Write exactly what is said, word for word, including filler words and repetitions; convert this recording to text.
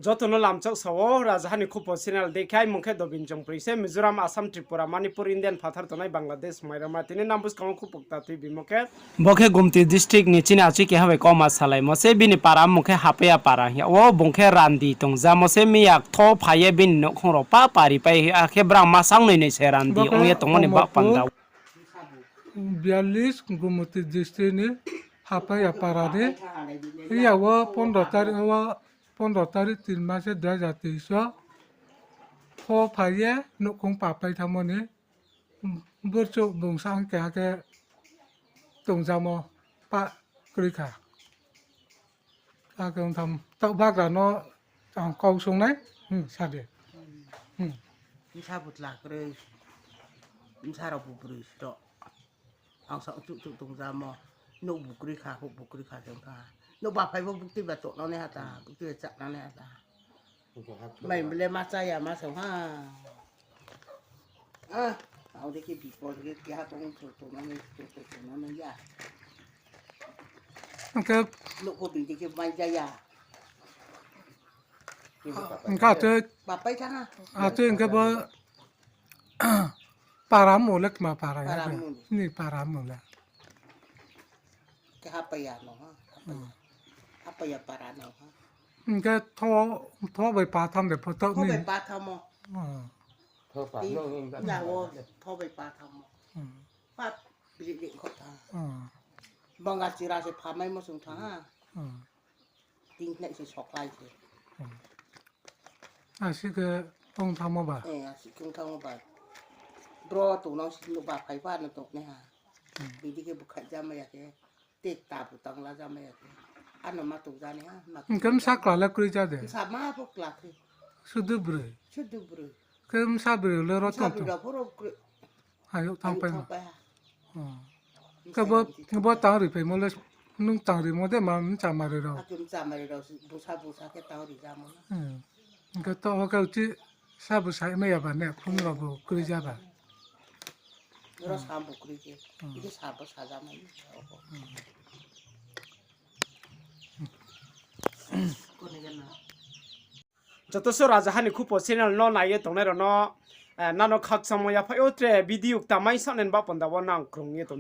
Joto no lamchak sa ou, Rajaha ni Khupo channel dei khe, mung khe Dobin Chongproi se, Mizoram, Assam, Tripura, Manipur, Indian phathar tongnai Bangladesh, Mairama, tini nang buskang wo khupo kta tuibimo khe. Bo khe Gumti district ni chini achoi keha bai kauma salaimo se, bini para mung khe Hapaiya para hing ya. O bung khe randi tongjamo se, miya tho phai ye bini nouhkhong rao pa pari pai, akhe brang ma sangnoi noi se randi ong ye tongmo ni baoh panda. Bialis Gumti district ni Hapaiya para ni, iya wo pondro tarik wo, pondro tarik tin mas se dui hajar teis wo, tho phai ye nouhkhong papai thanngmo ni, burchouh bung sa ang keha khe tongjamo pa kroi kha. Akhe ong tham, taoh bagra no ang kau sung nai, hmm, sa de. Hmm. Bsa butla kroi, bsa rao bu broi sroh. Ang sa chuh chuh tongjamo, nouh bu kroi kha, houh bu kroi kha se ong kha. Nouh ba phai bo buktui ba choh nang nai ha ta, buktui ba chah nang nai ha ta. Mai bele ma chá ya ma song ha. Ah, ang dei khe bipod khe keha tong tong tong nang nai, tong tong tong nang nai ya. Hing khe nouh pho bini khe mai ja ya. Hing khe ate, bapai thanng ha. Ate hing khe bo para mung le kma para ya? Para mung. Ni para mung le. Khe Hapaiya no ha. Hapaiya para no ha. Hing khe tho, tho bai pa tham de photo ni. Tho bai pa tham o. Tho pa no hing na wo, tho bai pa tham o. Pa bri ri kho tha. Banga chira se phamaimo sung thanng ha. Tin nai se soklai se. Asi khe ong thanngmo ba? Eh, asi khe ong thanngmo ba. Bro tongnang si nouh ba phai pha no tongnai ha. Bidi khe bukhaih jamai ya khe. Te ta bu tangla jamai ya khe. Ano ma tong ja nai ha, ma tong. Hing khe bsa kla le kroi ja de? Bsa ma pho kla khe. Sudu broi? Sudu broi. Khe bsa broi le ro tong tong? Bsa broi rao pho ro kroi. Ayuk thanngpai ma. Khe bo, bo tang ri phaimo le, nung tang rimo de ma mchamari rao? Ake mchamari rao, busa busa khe tang ri jamo na. Hing khe to o khe uchih sa bu sai mai ya ba ne, phone rao bu kroi ja ba. Ro sa bu kroi khe, ikhe sa bo sa jamai. Joto se Rajaha ni Khupo channel no nai ye tongnai rao no, nano khakchangmo yaphai ou, tre video kta mai sa nai ni baoh panda wo nang krung ye tong.